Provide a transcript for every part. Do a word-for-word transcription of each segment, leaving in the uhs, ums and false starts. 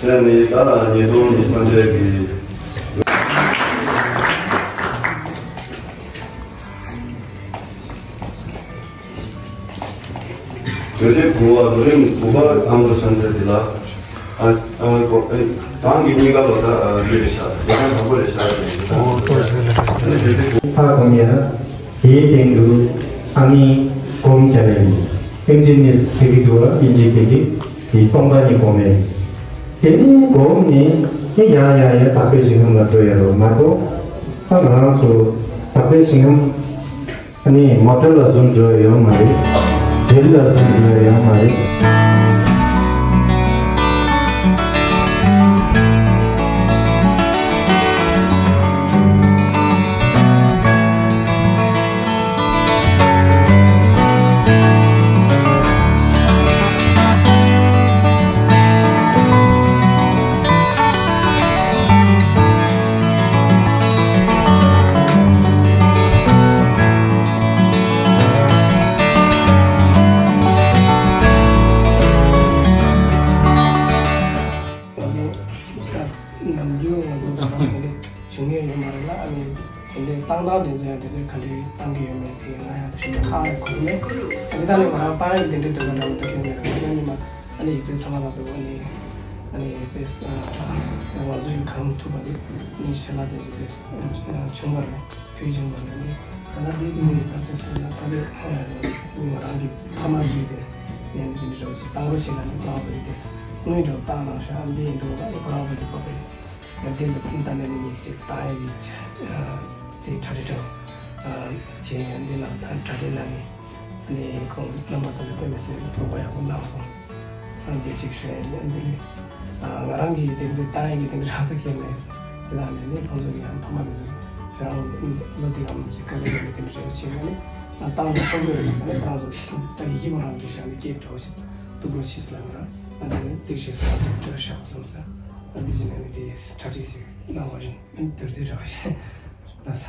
དེ་ནི་ད་ཉིས་སྟོང་ཉི་ཤུ་རྩ་བརྒྱད་ཀྱི། བོད་དེ་གོང་བ་ལོ་རིམ་དགུ་པ་ཨ་མདོ་གཤམ་གསལ་འདི་ལ། ཨ་ཨ་གོ་ཨེ་རང་གི་གཉིས་ཀ་ལོ་ད་ཨ་འདི་རེད་ཤག་དེ་ཡང་དང་པོ་རེད་ཤག་ཨོ་ཏོ་ཞེས་ལ་ཨ་ནི་བོད་དེ་གོང་ཧ་གོ་ཡ། དེའི་སྟེང་དུ་ཨ་ནི་སྒོམ་བྱ་ཡིན། ཨེམ་ཆི་ནི་སི་ཟེར་གྱི་འདུག་ཨ། ཨིན་ཇི་སྐད་ཀྱིས་དེ་སྟོང་པ་ཉིད་སྒོམ་མེད། དེ་ནས་སྒོམ་ནས་ཨེ་ཡང་ཡང་ཡང་དག་པའི་ཞིང་ཁམས་ལ་འགྲོ་ཡ་རོ་མ་གཏོགས། ཨ་ང་རང་ཚོ་དག་པའི་ཞིང་ཁམས། ཨ་ནི་མོ་ཊ་ལ་བཟུང་འགྲོ་ཡ་ཡོད་མ་རེད། རེལ་ལ་བཟུང་འགྲོ་ཡ་ཡོད་མ་རེད། ང་ཚོ་ད་ནམ་རྒྱུན་ང་ཚོ་རང་དབང་མེད་ནས་བྱུང་ཡོད་ཡོད་མ་རེད་ལ། ཨ་ནི་དེ་འདྲའི་བཏང་སྟངས་དེ་ཚོ་ཡང་དེ་འདྲའི་ག་འདྲའི་བཏང་གི་ཡོད་མེད་དེ་ང་ཡང་ཞིབ་ཕྲ་ཧ་གོ་མེད། ད་ལྟ་ནས་ང་རང་བཏང་ཡོད་དེ་འདྲའི་འདོད་པ་འདྲ་བོ་ད་ཁྱོན་མེད་རེད། ང་ཚོ་ཉི་མ་ཨ་ནི་ཡིག་ཚད་ཚང་མ་ལ་འདུག་ཨ་ནི་ཨ་ནི་དེ་ང་ཚོ་ཡི་གང་ཐུབ་པ་དེ་ནི་ཞལ་ལག་དེ་ཚོ་དེ་བྱུང་བ་རེད། བོད་ལྗོངས་པ་ནས་ནི་ད་ལྟ་འདི་ནི་ཕར་ཚུར་ཟེར་ན་ད་ལྟ་ང་རང་གི་ཕ་མ་ཡུལ་དེ་ནས་ནི་འདི་འདྲ་བ་ཞིག་བཏང་རོགས་བྱེད་ལ་ནི་ཁོ་རང་ཚོ་ཡི་དེ་དངུལ་འདྲ་བ་བཏང་གནང་ཤག་འདི་ཡིན་འདུག་ལ་ནི་ཁོ་རང་ཚོ་གི་པ་པའི་ཡང་འདི་ལ་ཕུང་ད་ནས་ནི་མིག་ཅིག་བཏང་ཡ་ཡིན་ཅེས་གྲ་སྒྲིག་གྲངས་བྱས་ཡང་འདི་ལ་ད་གྲ་སྒྲིག་གནང་ནས་ནི་ཁོང་རྣམ་པ་ཚོ་ལ་དཔེ་མི་སྲིད་དོགས་པ་ཡག་པོ་གནང་སོང་། ཨ་འདི་ཞིག་ཞུ་ཡ་ཡིན། འདི་ནི་ང་རང་གིས་དེ་འདྲ་བཏང་ཡ་གི་དེ་འདྲ་རག་ཐབས་ཁྱད་མེད། ཟེར་ན་འདི་ནི་ཁོང་ཚོ་གི་ཡང་ཕ་མ་གི་ཚོ་ཁྱེད་རང་ལོ་འདི་གམ་ཅིག་དཀའ་ལས་ཡོད་མེད་དེ་འདྲ་བྱས་ན་ནི་ང་བཏང་ན་ཆོག་གི་རེད་ཟེར་ནས་ཁོང་ཚོ་ད་ཡི་གེ་མ་རང་འབྲི་བཞག་ནས་སྐད་འགྲོ་བཞིན་འདུག་རོགས་བྱེད་ལ་ང་རང་ང་འདི་ནི་འདིར་ཞིག་སོང་ཚེ་འགྲོ་བཞག་བསམ་ས། ཨ་འདི་བཞིན་ནས་ནི་དེ་གྲ་སྒྲིག་ཞིག་གནང་བ་བཞིན་འདིར་འདིར་ར་བ་ཞིག་ན་ས།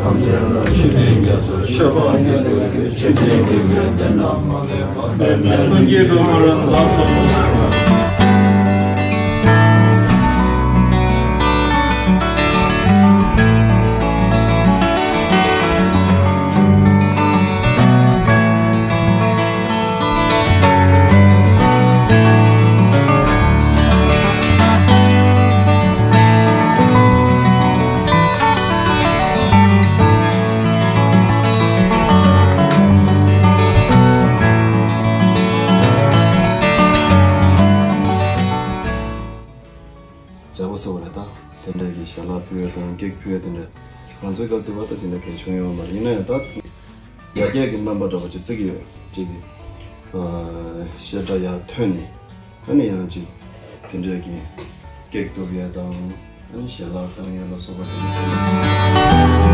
ཐམས་ཅད་ལ་ཆོས་འབྲེལ་རྒྱ་མཚོ་ཆོས་འཕགས་ཀྱི་ལུས་ཀྱི་ཆོས་འབྲེལ་གྱི་ལུས་ལྡན་རྣམས་མ་ལུས་པ་པདྨའི་ཀློང་གི་སྒྲོན་མར་འཛག་ཏུ། ལྗགས་པ་སོགས་རེད། ད་དེ་འདྲ་གི་ཞལ་ལག་ཕུལ་ཡ་དང་ཀེག་ཕུལ་ཡ་དེ་འདྲ་ང་ཚོའི་སྐབས་དེ་བ་ད་དེ་འདྲ་གལ་བྱུང་ཡོད་མ་རེད། ཡིན་ན་ཡང་ད་ཡར་རྒྱས་ཀྱི་རྣམ་པ་འདྲ་པོ་ཅིག་བརྩི་གི་ཡོད་ཅིག་གི། བཤད་གྲྭ་ཡར་ཐོན་ནས་ཨ་ནི་ཡང་ཅིག་དེ་འདྲ་གི་ཀེག་གཏུབ་ཡ་དང་ཨ་ནི་ཞལ་ལག་བཏང་ཡ་ལ་སོགས་པ་དེ་འདྲ་ཚོ།